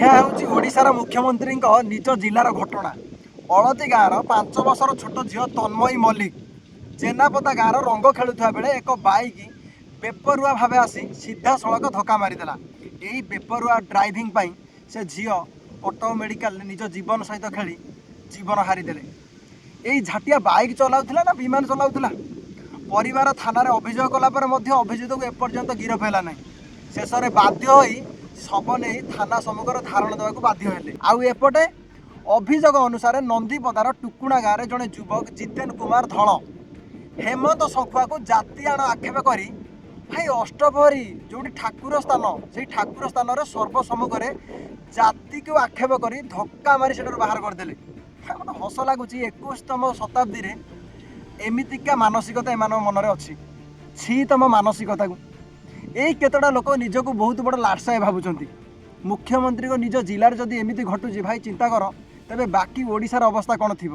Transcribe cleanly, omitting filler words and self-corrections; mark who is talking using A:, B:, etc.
A: ଏହା ହେଉଛି ଓଡ଼ିଶାର ମୁଖ୍ୟମନ୍ତ୍ରୀଙ୍କ ନିଜ ଜିଲ୍ଲାର ଘଟଣା। ଅଳତି ଗାଁର 5 ବର୍ଷର ଛୋଟ ଝିଅ ତନ୍ମୟୀ ମଲ୍ଲିକ ଜେନାପଦା ଗାଁର ରଙ୍ଗ ଖେଳୁଥିବା ବେଳେ ଏକ ବାଇକ୍ ବେପରୁଆ ଭାବେ ଆସି ସିଧାସଳଖ ଧକ୍କା ମାରିଦେଲା। ଏହି ବେପରୁଆ ଡ୍ରାଇଭିଂ ପାଇଁ ସେ ଝିଅ କଟକ ମେଡ଼ିକାଲରେ ନିଜ ଜୀବନ ସହିତ ଖେଳି ଜୀବନ ହାରିଦେଲେ। ଏଇ ଝାଟିଆ ବାଇକ୍ ଚଲାଉଥିଲା ନା ବିମାନ ଚଲାଉଥିଲା? ପରିବାର ଥାନାରେ ଅଭିଯୋଗ କଲା ପରେ ମଧ୍ୟ ଅଭିଯୁକ୍ତକୁ ଏପର୍ଯ୍ୟନ୍ତ ଗିରଫ ହେଲା ନାହିଁ। ଶେଷରେ ବାଧ୍ୟ ହୋଇ ଶବ ନେଇ ଥାନା ସମ୍ମୁଖରେ ଧାରଣା ଦେବାକୁ ବାଧ୍ୟ ହେଲେ। ଆଉ ଏପଟେ ଅଭିଯୋଗ ଅନୁସାରେ ନନ୍ଦୀପଦାର ଟୁକୁଣା ଗାଁରେ ଜଣେ ଯୁବକ ଜିତେନ କୁମାର ଧଳ ହେମନ୍ତ ଶଙ୍ଖୁଆକୁ ଜାତିଆଣ ଆକ୍ଷେପ କରି, ଭାଇ, ଅଷ୍ଟପ୍ରହରୀ ଯେଉଁଠି ଠାକୁର ସ୍ଥାନ, ସେଇ ଠାକୁର ସ୍ଥାନରେ ସର୍ବସମ୍ମୁଖରେ ଜାତିକୁ ଆକ୍ଷେପ କରି ଧକ୍କା ମାରି ସେଠାରୁ ବାହାର କରିଦେଲେ। ଭାଇ, ମୋତେ ହସ ଲାଗୁଛି, 21ତମ ଶତାବ୍ଦୀରେ ଏମିତିକା ମାନସିକତା ଏମାନଙ୍କ ମନରେ ଅଛି। ଛି ତମ ମାନସିକତାକୁ। ଏଇ କେତେଟା ଲୋକ ନିଜକୁ ବହୁତ ବଡ଼ ଲାଟସାହେବ ଭାବୁଛନ୍ତି। ମୁଖ୍ୟମନ୍ତ୍ରୀଙ୍କ ନିଜ ଜିଲ୍ଲାରେ ଯଦି ଏମିତି ଘଟୁଛି, ଭାଇ, ଚିନ୍ତା କର ତେବେ ବାକି ଓଡ଼ିଶାର ଅବସ୍ଥା କ'ଣ ଥିବ।